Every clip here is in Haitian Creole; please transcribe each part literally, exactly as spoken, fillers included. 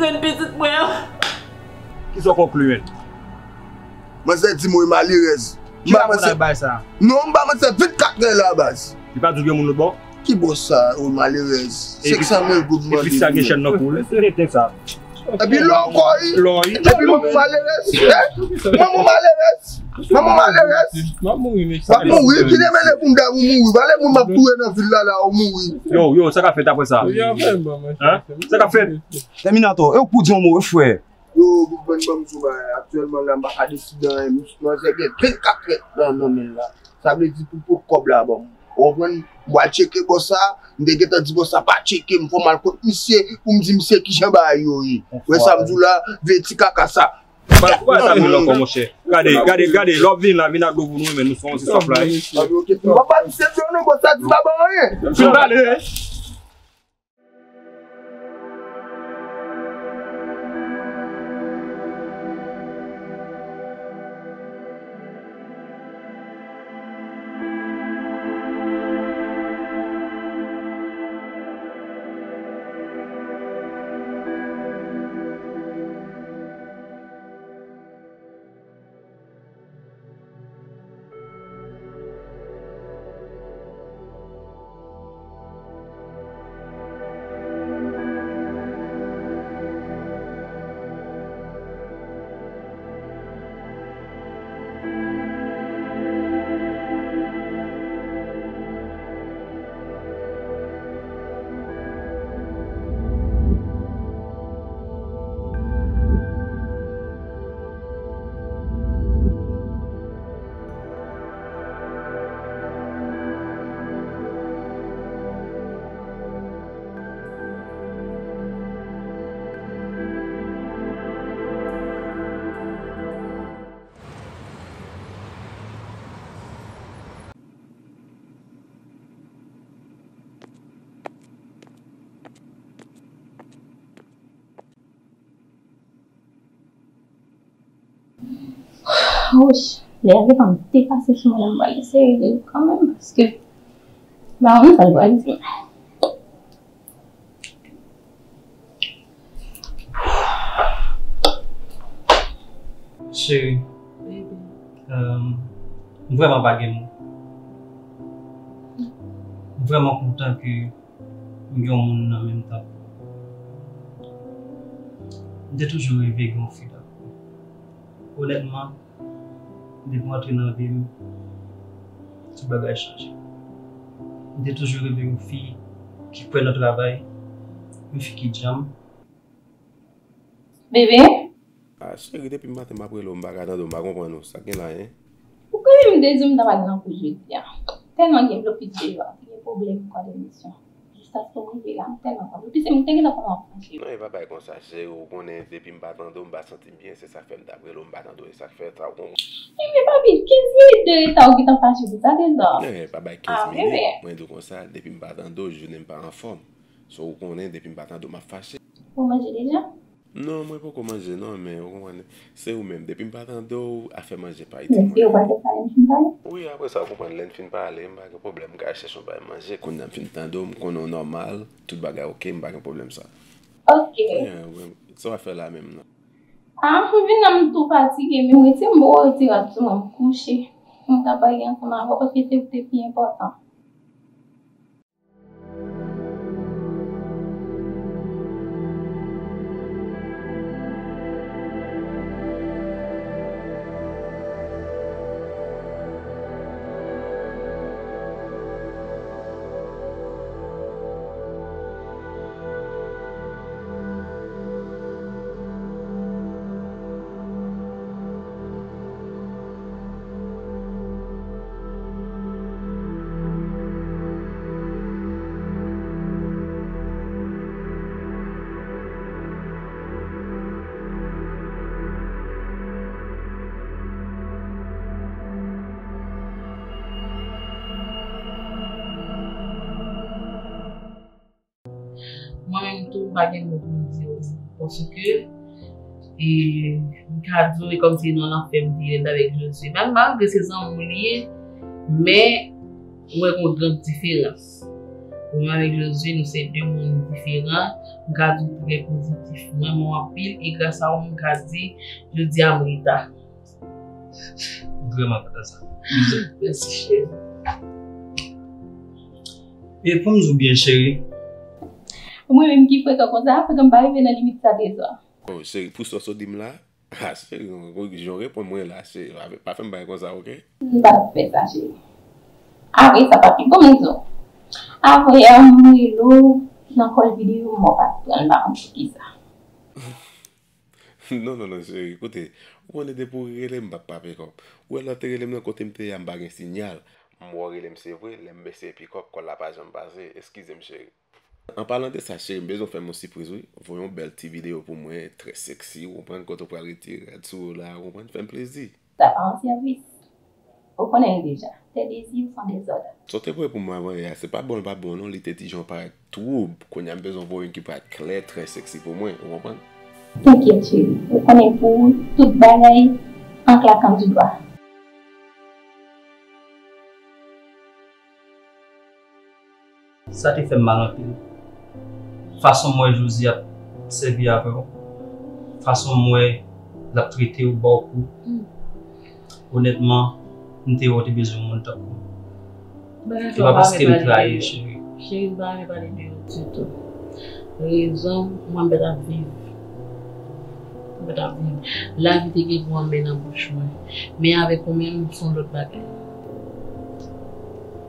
Jwenn pitit mwen an. Kisa w konkli menm? Manzè di m wi malerèz. Ki rapò l ak bagay sa? Non, m pa manti, se vennkat lè la baz. Li pa di w gen moun lòt bò? Ki bò sa, wi malerèz? Senk san mil goud mande. Epi sa gen chèn nan kou li. Se rete sa. Epi lò ankò wi. Lò wi. Epi manman malerèz. Manman malerèz. Manman malerèz. M ap mouri mesye. W ap mouri, ki te mele pou m ta pou mouri. Pale moun m ap touye nan vil la la, ou mouri. Yo, yo, sa k ap fèt apre sa? Hein? Sa k ap fèt? Tèminator, e w k pou di yon mo wi frè. Yo, Big Ban, ban m di w bagay. Aktyèlman la, m pa ka deside anyen. Manzè gen vennkat lè nan, nan men l la. Sa vle di pou pot kòb la ban m. Ou konprann? M pral tcheke bò sa. M te gentan di bò sa pa tcheke m. Fò m al kot misye pou m di misye kijan bagay yo ye. Wè sa m di w la, vye ti kaka sa. Ou pa, ou pa sa vle ankò, monchè. Gade, gade, gade. Lè w vin la, vin ak dlo pou nou, men nou se yon ti sòf la. Papa, misye di w non, bò sa di pa ban anyen. Fin pale. Wouch, lè a gentan depase sou mwen la, m pral eseye li kanmenm, paske m pa konn sa l pral di m. Cheri, euh, m vrèman pa gen mo. M vrèman kontan ke m gen yon moun nan menm tankou w. M te toujou reve gen yon fi tankou w. Onètman, depi w antre nan vi m, tout bagay chanje. M te toujou reve yon fi ki kwè nan travay, yon fi ki djanm. Bebe? Ah, cheri, depi maten m ap rele w, m pa ka tande w, m pa konprann ou. Sa k gen la, en? Ou konnen m te di w m ta pral nan kou jodi a. Tèlman gen blokis deyò, gen pwoblèm kòdinasyon. Jiskaske w rive la, m tèlman kontan. Epi se m te gentan konnen w ap fache. Non, e pa bay konsa, cheri, ou konnen depi m pa tande w, m pa santi m byen, se sa k fè m t ap rele w, m pa tande w, e sa k fè sa w konprann. Ebyen, papi, kenz minit de reta, ou gentan fache pou sa, Trezò? Non, e pa bay kenz minit, mwen di w konsa, depi m pa tande w, jounen m pa anfòm. So, ou konnen, depi m pa tande w, m ap fache. Ou manje deja? Non, mwen poko manje non, men ou konprann, se ou menm. Depi m pa tande w, afè manje pa itil mwen. Mesye, ou pa te pale, m fin pale? Wi, apre sa, ou konprann, lè n fin pale, m pa gen pwoblèm, m ka al chèche yon bagay manje. Kounye a m fin tande w, m konnen w nòmal, tout bagay oke, m pa gen pwoblèm sa. Oke. Yeah, sa w ap fè la menm nan? Ah, m vin la, m tou fatige, men m retire m poko retire rad sou mwen, m kouche. M ta pale ansanm avè w, paske se ou ki te pi enpòtan. Mwen menm tou, m pa gen mo pou m di w. Paske, e, m ka di w, e kòmsi nan lanfè m te ye lè m t avèk Josue. Mal-, malgre se zanmi w li ye, men, mwen gen yon gran diferans. Mwen avèk Josué, nou se de moun diferan. M ka di w trè pozitif. M renmen w anpil e gras a ou, m ka di jodi a m reta. M vrèman kontan sa. Mèsi, cheri. E pou m di w byen, cheri. Mwen menm ki frekan konsa, frekan m pa rive nan limit sa, Trezò. Oh, cheri, pou sa w sot di m la, ah, cheri, jan w reponn mwen la, cheri, pa, pa fè m bagay konsa, oke? M p ap fè sa, cheri. Apre sa, papi, kòman di w? Apre, m rele w nan kòl videyo, m wè w pa t pran l, m pa konn poukisa. Non, non, non, cheri, koute, ou konnen depi w rele m, m p ap pa pikòp. Ou wè lè w te rele m nan, kote m te ye a, m pa gen sinyal. M wè w rele m, se vre, lè m eseye pikòp, kòl la pa janm pase. Eskize m, cheri. An palan de sa, cheri, m bezwen w fè m yon sipriz, wi. Voye yon bèl ti videyo pou mwen, trè sexy, ou konprann, kote w pral retire rad sou ou la, ou konprann, fè m plezi. Sa pa yon sèvis. Ou konnen l deja. Tes désirs font des ordres. Sa w te voye pou mwen avan yè a, se pa bon, l pa bon non, li te ti jan parèt twoub. Kounye a m bezwen voye youn ki parèt klè, trè sexy pou mwen, ou konprann? T'inquiète, cheri. Ou konnen pou ou, tout bagay an claquant du doigt. Sa te fè m mal anpil. Fason m wè Josie ap sèvi avè w, fason m wè l ap trete w, ba w kou. Onètman, m te wè w te bezwen moun tankou m. E pa paske m trayi, cheri. Cheri, m pa renmen pale de yo ditou. Rezon, mwen m pèt ap viv. Mwen t ap viv. Lavi te gen gou anmè nan bouch mwen. Men avèk ou menm, se yon lòt bagay.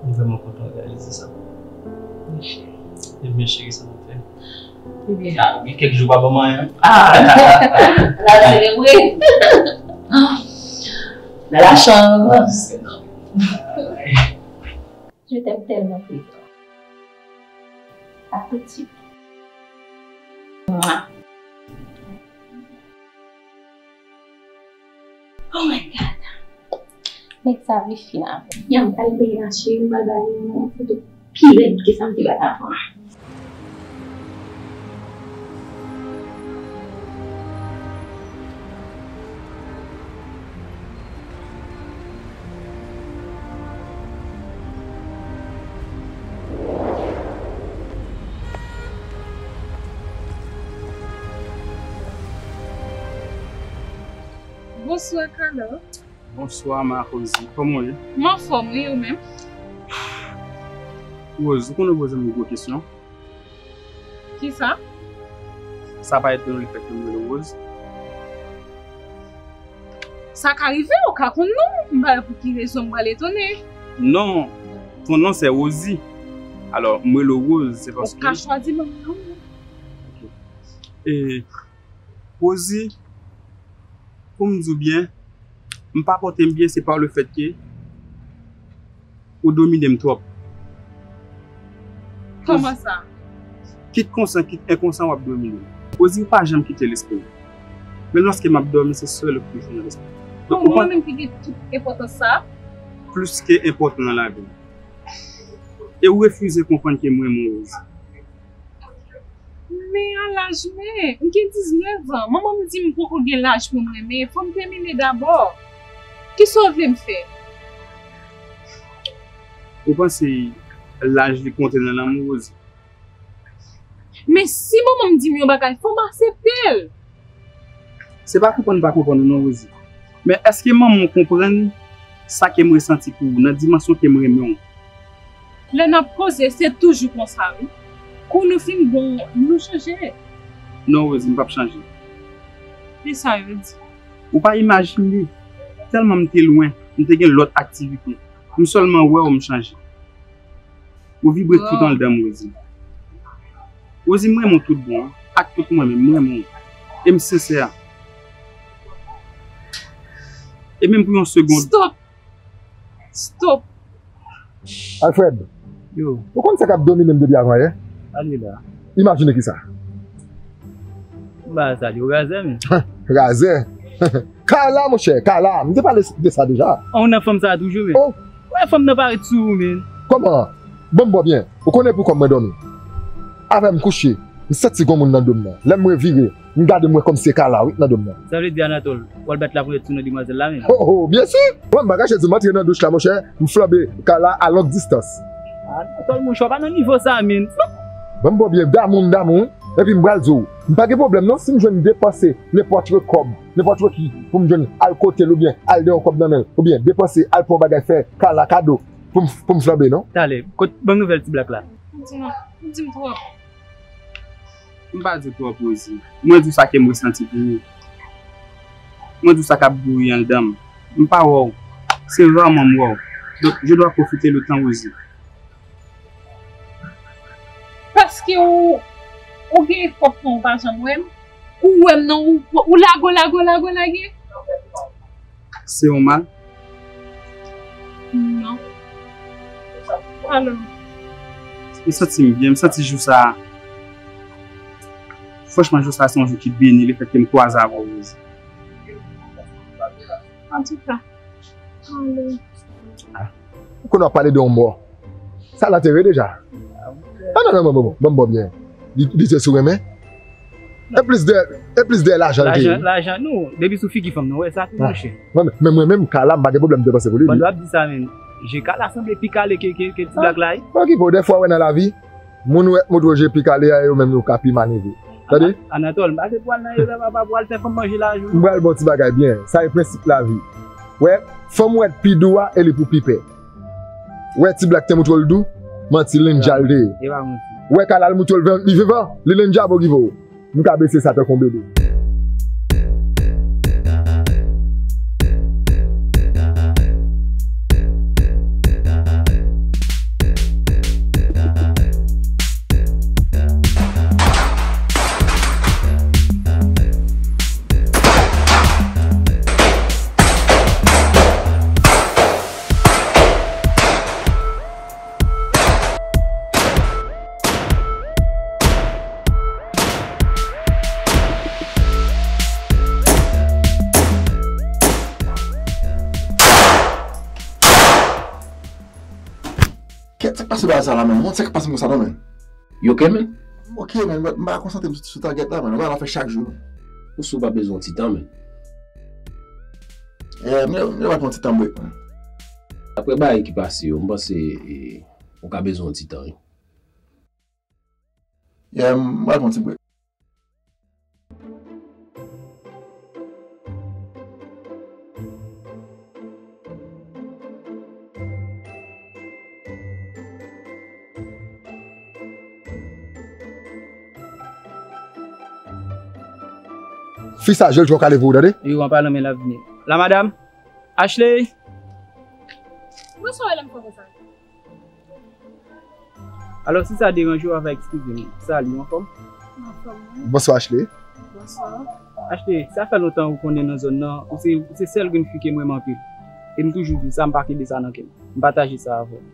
M vrèman kontan w reyalize sa. Wi, cheri. Ebyen, cheri, sa n ap fè? Ebyen. Ah, gen kèk jou pa ban m anyen. Ah! N a selebre. Dans la chambre. Je t'aime tellement, Trésor. À tout de suite. Mouah. Oh my God. Nèg sa vle fin avè m. Ya, m pral benyen a cheri, m pral ba li yon foto pi rèd ke sa m te bat avan. Bonswa, Carla. Bonswa, ma Rosie. Kòman w ye? M anfòm, wi, ou menm? Rose, ou konn ou poze m gwo kesyon? Kisa? Sa pa etone w lefètke m rele w Rose? Sa ka rive, ou ka konn non. M pa wè pou ki rezon m pral etone. Non, ton non se Rosie. Alò, m rele w Rose, se paske... Ou ka chwazi non m nan. Ok. E, Rosie, pou m di w byen, m pa pote m byen, se pa lefètke ou domine m twòp. Kòman sa? Kit konsan, kit enkonsan, w ap domine m. Rosie, ou pa janm kite lespri m. Menm lòske m ap dòmi, se sèl ou ki toujou nan lespri m. Donk, ou konprann? Mwen menm ki gen tout enpòtans sa? Plis ke enpòtan nan lavi m. E ou refize konprann ke m renmen w, Rosie. Men a laj mwen, m gen diznèf an. Manman m di m poko gen laj pou m renmen. Fò m tèmine dabò. Kisa w vle m fè? Ou panse laj li konte nan lanmou, Rosie? Men si manman m di m yon bagay, fò m aksepte l. Se pa konprann m pa konprann ou non, Rosie. Men èske manman w konprann sa ke m resanti pou ou nan dimansyon ke m renmen w? Lè n ap koze, se toujou konsa, wi. Kou nou fin bon, nou chanje. Non, Rosie, m p ap chanje. Men sa yo di. Ou pa imajine tèlman m te lwen, m te gen lòt aktivite. M sèlman wè w, m chanje. Ou vibre tout anndan m, Rosie. Rosie, m renmen w tout bon, ak tout mwen menm, m renmen w. E m sensè. E menm pou yon segonn. Stop! Stop! Alfred, yo, ou konn sa k ap domine m depi avan yè? Anila. Imajine kisa. M pa sa di w razè, men. Razè? Carla, monchè, Carla, m te pale de sa deja. An, ou nan fanm sa toujou, men. Oh. Wè, fanm nan parèt sou ou, men. Kòman? Ban m ba w byen. Ou konnen pou kòman mwen dòmi. Avè m kouche, m santi gon moun nan do m nan. Lè m revire, m gade, m wè kòmsi se Carla, wi, nan do m nan. Sa vle di, Anatòl, w al bat laponyèt sou non dimwazèl la menm? Oh, oh, byen si! Mwen, m pa kache di w, m antre nan douch la, monchè, m flanbe Carla a long distans. Anatòl, monchè, w pa nan nivo sa, menn. Ban m ba w byen, damou m damou, wi. Epi m pral di w, m pa gen pwoblèm non, si m jwenn depanse nenpòt kòb, nenpòt ki, pou m jwenn al kote l oubyen al de yon kòb nan men l, oubyen depanse al pran yon bagay fè Kala kado pou m, pou m flanbe non. Talè, kot, ban m nouvèl Ti Blak la. Di non, di m twòp. M pa di w twòp, Rosie. Mwen di w sa ke m resanti pou ou. Mwen di w sa k ap bouyi anndan m. M pa wè w. Se rarman m wè w. Donk, je dois profiter le temps, Rosie. Paske ou, ou gen kòb pou ou pa janm wè m. Ou wè m nan, ou, ou lago, lago, lago, lage. Se yon mal? Non. Alò. M santi m byen, m santi jou sa a. Franchman, jou sa a se yon jou ki beni, lefètke m kwaze avè w, Rosie. Antouka, alò. Ou konn w ap pale de yon mò. Sa l antere deja. Ah, non, non, non, bon, bon, bon, bon, byen. Li, li te sou renmen. E plis de, e plis de lajan l te ye. Lajan, lajan, non. Depi sou figi fanm nan, w wè sa tou, monchè. Mwen, men mwen menm, Kala, m pa gen pwoblèm depanse pou li. Pandan w ap di sa, menm, je Kala sanble pi kale ke, ke, ke Ti Blak la, wi. Pa okipe w, dèfwa w wè nan lavi, moun ou wè, moun ou je pi kale a, yo menm yo ka pi mal eve. Tande? Anatòl, m pa te pral nan yo la, papa, pral fè fanm manje lajou. M pral bon ti bagay byen. Sa e prensip lavi. Wè, fanm ou wè pi dou a, e li pou pi pè. Wè Ti Blak te montre l dou, manti, lendja l te ye. E pa manti. Wè Kala l montre l ven-, li vivan, li lendja pou ki vo. M ka bese sa tankou yon bebe. Kèt, sa k pase bagay sa la menm? Sa k pase m konsa non menm? You okay, man? M okay, man, but m pa konsantre m sou, sou target la, man. Ou wè bagay la fè chak jou, man. Ou si w pa bezwen yon ti tan, man? Yeah, m, m, m pral pran yon ti tan break, man. Apre bagay ki pase yo, m panse, e, ou ka bezwen yon ti tan, wi. Yeah, m pral pran yon ti break. Fi sa, je l jwe w kale pou ou, tande? Wi, w an palan, men l ap vini. La madam? Ashley? Bonswa, lè m fè konsa. Alò, si sa deranje w, w ava eskize m. Salut, ou anfòm? Anfòm, wi. Bonswa, Ashley. Bonswa. Ashley, sa fè lontan ou konnen nan zòn nan, ou se, ou se sèl grenn fi ke m renmen anpil. E m toujou di w sa, m pa kenbe sa nan kè m. M pataje sa avè w.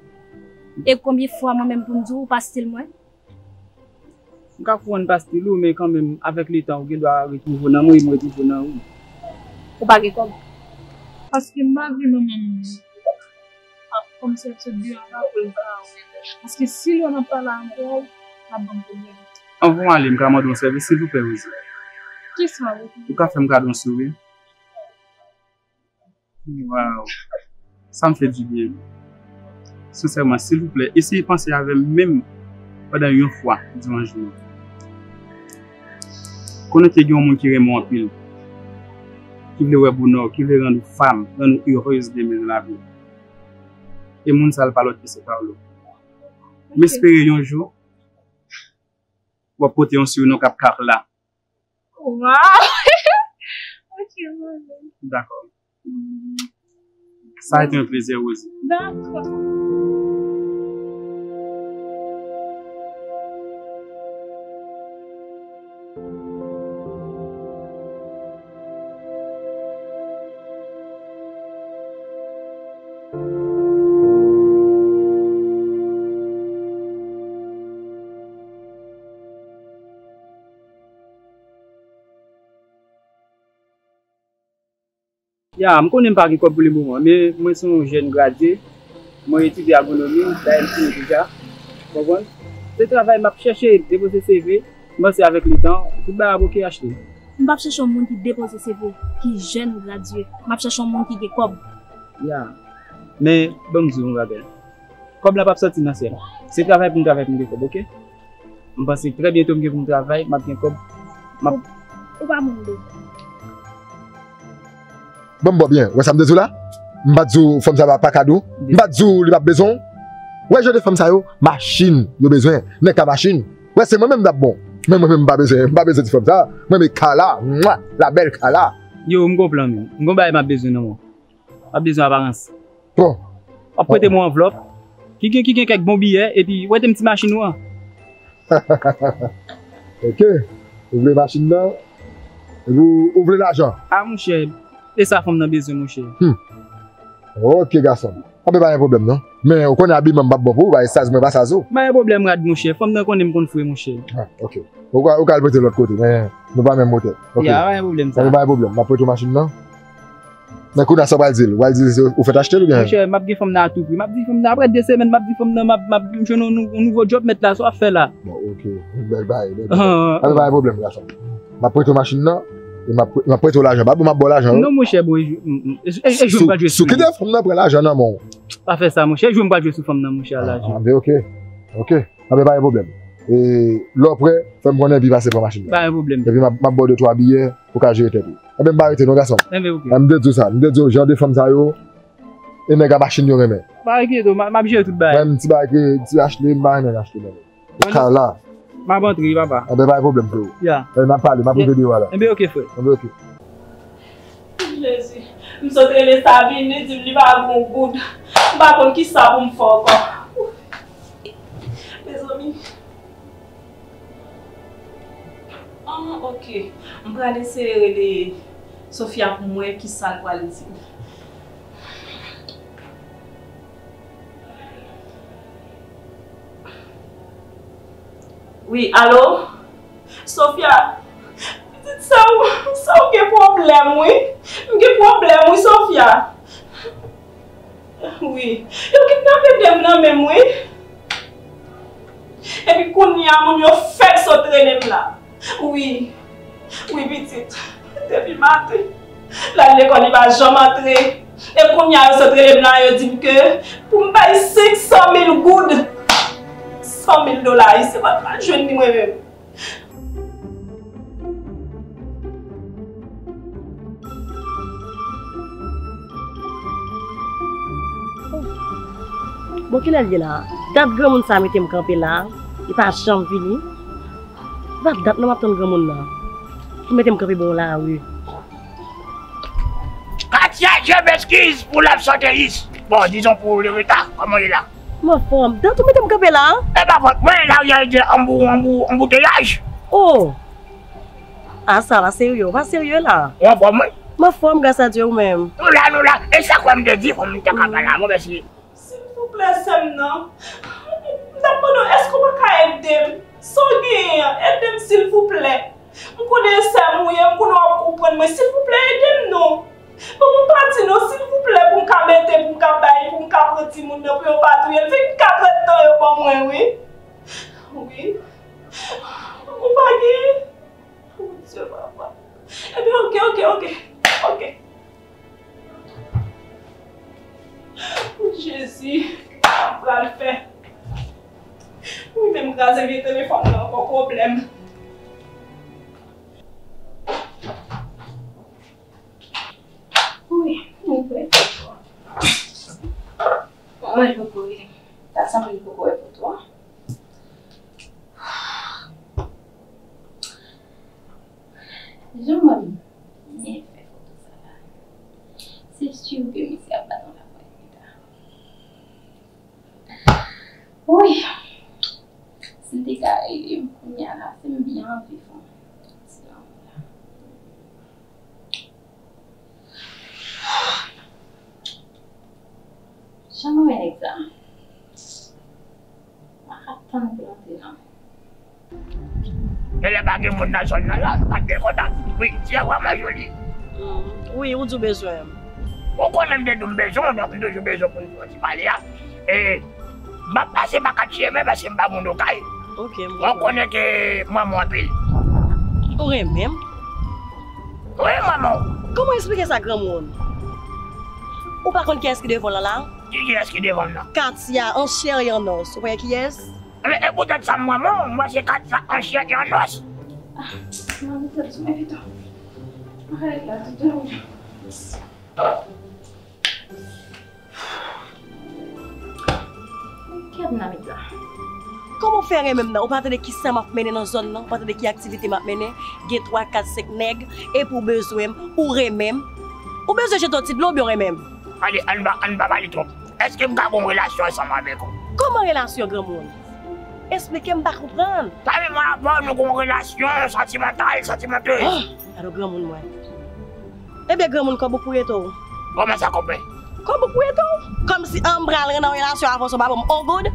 E konbyen fwa mwen menm pou m di w, ou pa stil mwen? M ka konprann pa stil ou, men kanmenm, avèk letan, ou gen dwa retwouve w nan mwen, e m retwouve w nan ou. Ou pa gen kòb? Paske m pa vle manman m ap kòmsi ap sot deyò a la pou l ka wè. Paske si l wè m ap pale avè w, l ap ban m pwoblèm. Anvan w ale, m ka mande w yon sèvis, silvouplè, Rosie? Kisa, Rosie? Ou ka fè m kado yon souri? Waw. Sa m fè dibyen. Sensèman, silvouplè, eseye panse avè m menm pandan yon fwa diran jounen. Konnen ke gen yon moun ki renmen w anpil, ki vle wè bonè w, ki vle rann ou femme, rann ou heureuse demen nan lavi w. E moun sa a pa lòt ke se Carlo. M espere yon jou, w ap pote yon souri nan w k ap Carla. Waw! Ok, mwen. Dakò. Ça a été un plaisir, Rosie. Dakò. Ya, m konnen m pa gen kòb pou le moman, men mwen se yon jèn gradye, mwen etidye agwonomi, dayè m fini deja, w konprann? Se travay m ap chèche, depoze C V, m panse avèk letan, tout bagay ap oke, achte. M p ap chèche yon moun ki depoze C V, ki jèn gradye, m ap chèche yon moun ki gen kòb. Ya, men ban m di w yon bagay. Kòb la p ap sòti nan syèl. Se travay pou m travay pou m gen kòb, oke? M panse trè byento m gen pou m travay, m ap gen kòb. M ap Ou pa moun de. Bon, bon, byen. Wè sa m te di w la? M pa t di w fanm sa pa, pa kado. M pa t di w li p ap bezwen w. Wè jan de fanm sa yo, machin yo bezwen. Nèg ka machin. Wè se mwen menm m t ap bon. Men mwen menm m pa bezwen, m pa bezwen ti fanm sa. Mwen men Kala, mwa, la bèl Kala. Yo, m gon plan menm. M gon bagay m ap bezwen nan men w. M ap bezwen aparans. Bon. W ap prete m yon anvlòp. Ki gen, ki gen kèk bon biyè, epi w prete m ti machin ou an. Ok. Ou vle machin nan? Epi ou, ou vle lajan? A, monchè, e sa fanm nan bezwen, monchè. Hmm. Ok, gason. Anben, pa gen pwoblèm, non. Men, ou konnen abiman m p ap bon pou ou, bagay saz mwen pa saz ou. Pa gen pwoblèm, rad, monchè. Fanm nan konnen m konn fre, monchè. Ah, ok. Ou ka, ou ka al prete lòt kote, men nou pa menm otè. Ok. Ya, pa gen pwoblèm sa. Anben, pa gen pwoblèm. M ap prete w machin nan. Men kounye a sa w pral di l? W pral di l se ou fèk achte l oubyen? Monchè, m ap gen fanm nan a tou pri. M ap di fanm nan apre de semèn, m ap di fanm nan m ap, m ap jwenn yon nou-, yon nouvo djòb mèt la, sa w ap fè la? Bon, ok. Bèl bagay, bèl bagay. Ah. Anben, pa gen pwoblèm, gason. M ap prete w machin nan, e m ap, m ap prete w lajan. Pa bon, m ap ba w lajan, wi. Non, monchè, bon, e, e, e, e jwe m pral jwe sou li. Si w kite fanm nan pran lajan nan men w. Pa fè sa, monchè, e jwe m pral jwe sou fanm nan, monchè, a lajan. Ah, anben, ok. Ok. Anben, pa gen pwoblèm. E lè w prè, fè m konnen epi pase pran machin nan. Pa gen pwoblèm. Epi m ap, m ap ba w de twa biyè pou w ka jere tèt ou. Anben, m pa rete non, gason. Anben, ok. M te di w sa, m te di w jan de fanm sa yo, e nèg a machin yo renmen. Pa enkyete w, m a, m ap jere tout bagay. Menm ti bagay ke ti achte, m pa renmen achte menm. Kala. M ap antre, papa. Anben, pa gen pwoblèm, freo. Ya. E, n ap pale, m ap rive deyò a la. Enben, ok, frè. Anben, ok. Jezi, m sot rele Sabine, li di m li pa gon goud. M pa konn kisa pou m fè ankò. Mezanmi. Ah, ok. M pral eseye rele Sofia pou m wè kisa l pral di m. Wi, alo? Sofia, pitit sè w, sè w gen pwoblèm, wi. M gen pwoblèm, wi, Sofia. Wi. Yo kidnape Dave nan men m, wi. Epi kounye a, moun yo fèk sot rele m la. Wi. Wi, pitit. Depi maten. L al lekòl, li pa janm antre. E kounye a, yo sot rele m la, yo di m ke pou m bay senk san mil goud. San mil dola ayisyen, m pa jwenn ni mwen menm. Bon, kilè l ye la? Dat granmoun sa mete m kanpe la, li pa janm vini. Sa ap dat non m ap tann granmoun nan. Li mete m kanpe bò lari. Katia, je m'excuse pour l'absentéisme. Bon, disons pour le retard, comment il est là? M anfòm. Dat ou mete m kanpe la? E pa fòt mwen, laryè di anbou, anbou, anbouteyaj. Oh! Ah, sa pa serye, ou pa serye la. Ou anfòm, wi? M anfòm, gras a Dye, ou menm? Nou la, nou la. E sa kwè m te di, fò m te ka pale avè w, mèsi. Silvouplè, sè m nan. M t ap mande w, èske w pa ka ede m? Sa w genyen an, ede m, silvouplè. M konnen e sè m ou ye, m konnen w ap konprann mwen. Silvouplè, ede m non. Ban m yon pati non, silvouplè, pou m ka mete, pou m ka bay, pou m ka pran timoun nan, pou yo pa touye l. Fè m ka pran tan yo ban mwen, wi. Wi. Ou pa genyen? Bondye, papa. Ebyen, oke, oke, oke. Oke. O Jezi, sa m pral fè? Wi, men m kraze vye telefòn nan ankò, pwoblèm. Wi, m kwè. Mwen, m kouri. Sa sanble m poko wè foto a. Jan mwen byen fè foto sa la. Se si ke misye ap bat yon lapwèt pita. Wi. Si l te ka rele m kounye a la, si m byen anvi fè yon ti lanmou la. Jan mwen wè nèg sa. M pa ka tann pou l antre nan men m. Genlè pa gen moun nan zòn nan la, pa t gen kontak. Wi, ti a vrèman joli. Mm, wi, ou di w bezwen m. Ou konnen m te di w m bezwen w, donk m toujou bezwen pou n fè yon ti pale a. E, m ap pase pa kat chemen paske m pa moun Okay. Ok, m konprann. Ou konnen ke m renmen w anpil. Ou renmen m? Wi, manman. Kòman w eksplike sa, granmoun? Ou pa konn kiyès ki devan w lan la? Ki, kiyès ki devan m nan? Katia, an chè e an os. Ou konnen kiyès? E, e poutèt sa m renmen w, mwen se Katia an chè e an os. Ah, mwen mete l sou men pito. Mwen rete la tout jan. Kèt nan met la. Kòman w fè renmen m nan? Ou pa tande ki sa m ap mennen nan zòn nan? Ou pa tande ki aktivite m ap mennen? Gen twa, kat, senk nèg, epi w bezwen m, ou renmen m. Ou bezwen jete yon ti dlo oubyen w renmen m? Gade, ann pa, ann pa pale twòp. Èske m ka gen yon relasyon ansanm avèk ou? Kòman relasyon, granmoun? Esplike m, m pa konprann. Sa vle di mwen avè w nou gen yon relasyon santimantal, santimanteuz. Ah, alò granmoun mwen. Ebyen granmoun, kòb ou pou rete w. Kòman sa, kòb mwen? Kòb ou pou rete w. Kòmsi an m pral nan yon relasyon avè w san w pa ban m on goud.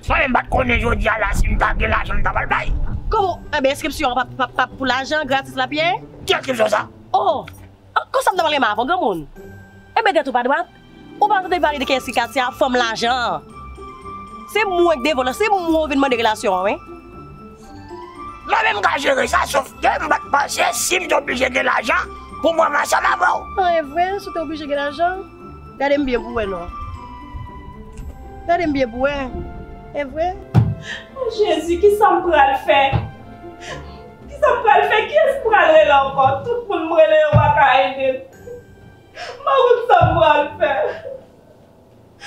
Mwen menm m pa t konnen jodi a la si m ta gen lajan m ta pral bay. Kòman? Ebyen enskripsyon an p ap, p ap, p ap pou lajan, gratis l ap ye? Ki enskripsyon sa? Oh! Ah, konsa m ta pral renmen avè w, granmoun. Ebyen tèt ou pa dwat. Ou pa tande pale de kiyès ki Katia, fanm lajan an. Se mwen k devan w lan, se mwen w vin mande relasyon an, wi. Mwen menm m ka jere sa, sòf ke m pa t panse si m te oblije gen lajan pou mwen ansanm avè w. An, e vre, si w te oblije gen lajan? Gade m byen pou w wè non. Gade m byen pou w wè. E vre? O Jezi, kisa m pral fè? Kisa m pral fè? Kiyès m pral rele ankò? Tout moun m rele yo pa ka ede m. Mwen konn sa m pral fè.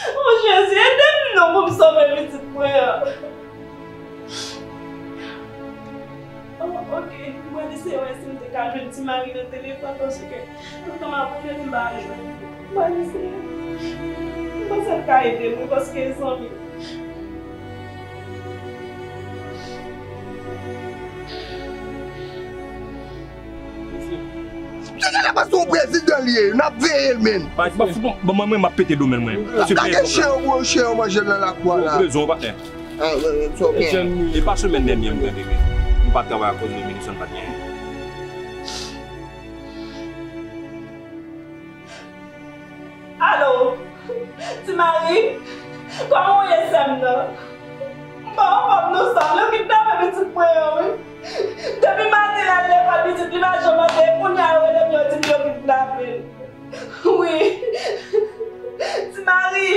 O Jezi, ede m non pou m sove pitit mwen an. O, oke, mwen eseye wè si m te ka jwenn Ti Mari nan telefòn, paske tonton m ap rele m pa jwenn li. Mwen eseye. Mwen panse l ka ede m wi, paske e zanmi m. Misye genlè pa se yon prezidan li ye, n ap veye l, menn. Ba, ba, fouton, ban mwen, mwen, m ap pete do menn mwen. Misye peye kòb la. Chen yo, chen yo manje l nan lakou a la. Ou rezon, patnè. Ah, wi, wi, it's okay. E pa semèn dènyè m tande, menn. M pa t travay akoz mwen, Minison pa t genyen. Alo, Ti Mari, kòman w ye, sè m nan? M pa anfòm non, sè m, yo kidnape pitit mwen an, wi. Depi maten l al lekòl, pitit li pa janm antre, kounye a yo rele m, yo di m yo kidnape l. Wi. Ti Mari,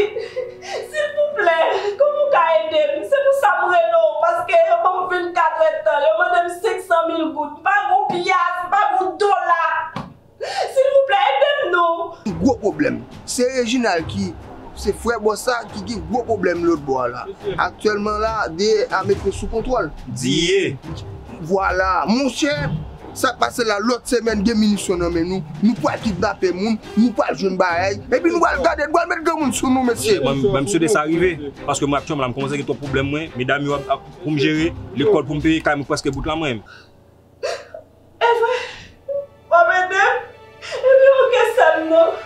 silvouplè, kòman w ka ede m? Se pou sa m rele w, paske yo ban m vennkatrè tan, yo mande m senk san mil goud, m pa gon pyas, m pa gon dola. Silvouplè, ede m non! Gwo pwoblèm. Se Reginald ki, se frè bòs sa ki gen gwo pwoblèm lòt bò a la. Aktyèlman la, D A mete sou kontwòl. Diye. Vwala. Monchè, sa k pase la, lòt semèn gen minisyon nan men nou. Nou pral kidnape moun, nou pral jwenn bagay. Epi nou pral gade, nou pral met granmoun sou nou, mesye. Mwen, mwen, m swete sa rive. Paske mwen aktyèlman la, m kòmanse gen twòp pwoblèm mwen. Medam yo ap, ap pou m jere, lekòl pou m peye, kay mwen prèske bout la mwen. E vre? W ap ede m? Ebyen, oke, sè m nan.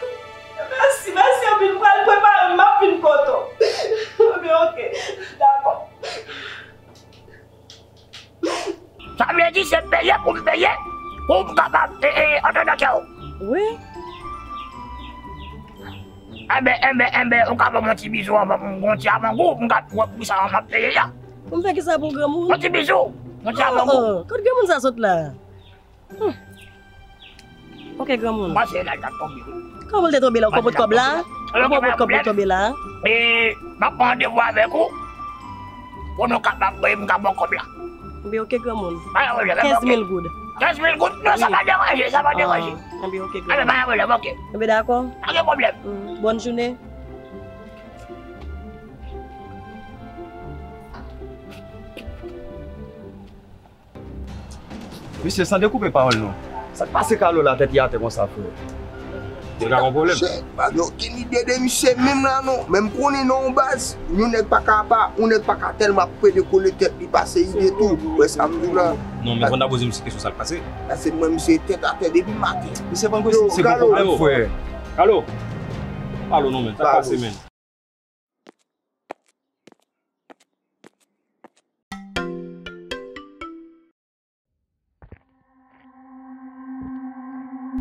Mèsi, mèsi anpil. M pral prepare m, m ap vin kote w. Ebyen, oke. Dakò. Sa vle di se peye pou m peye, pou m kapab, e, e, antre nan kè w. Wi. Enben, enben, enben, ou ka ban m yon ti bizou anvan pou m gon ti avangou, m ka wè pou sa m ap peye a. Pou m fè kisa pou granmoun? Yon ti bizou, yon ti avangou. Oh, oh, kot granmoun sa sot la? Hmm. Oke, granmoun. Mwen se la l t ap tonbe. Kòman l te tonbe la? Ou konn pot kòb la? Ou konn pot kòb li tonbe la? E, m ap pran randevou avèk ou. Pou nou kapab, m ka ba w kòb la. Enben, oke, granmoun. Pa gen pwoblèm, oke. Kenz mil goud. Kenz mil goud? Non, sa pa deranje, sa pa deranje. Ah, enben, oke, granmoun. Enben, pa gen pwoblèm, oke. Enben, dakò. Pa gen pwoblèm. Mm, bòn jounen. Mesye, san dekoupe pawòl nou, sa k pase Kalo la tèt li atè konsa, frè? Li ka gon pwoblèm. Shit, pa gen okenn ide de misye menm la non. Men m konnen nan yon baz, yon nèg pa ka pa, yon nèg pa ka tèlman ap pede kole tèt li pase ide tou. Ou wè sa m di w la? Non, men fò n ta poze misye kesyon sa k pase. Pase mwen, misye tèt atè depi maten. Misye pa konn si se gon pwoblèm, frè. Kalo, pale non, men, sa k pase, men?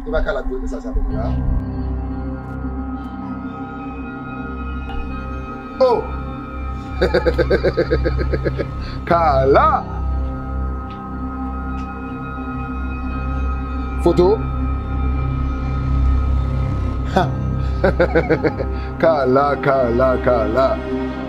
E pa Kala k voye mesaj sa pou mwen la? Oh! Kala! Foto? Ha! Carla, Carla, Carla.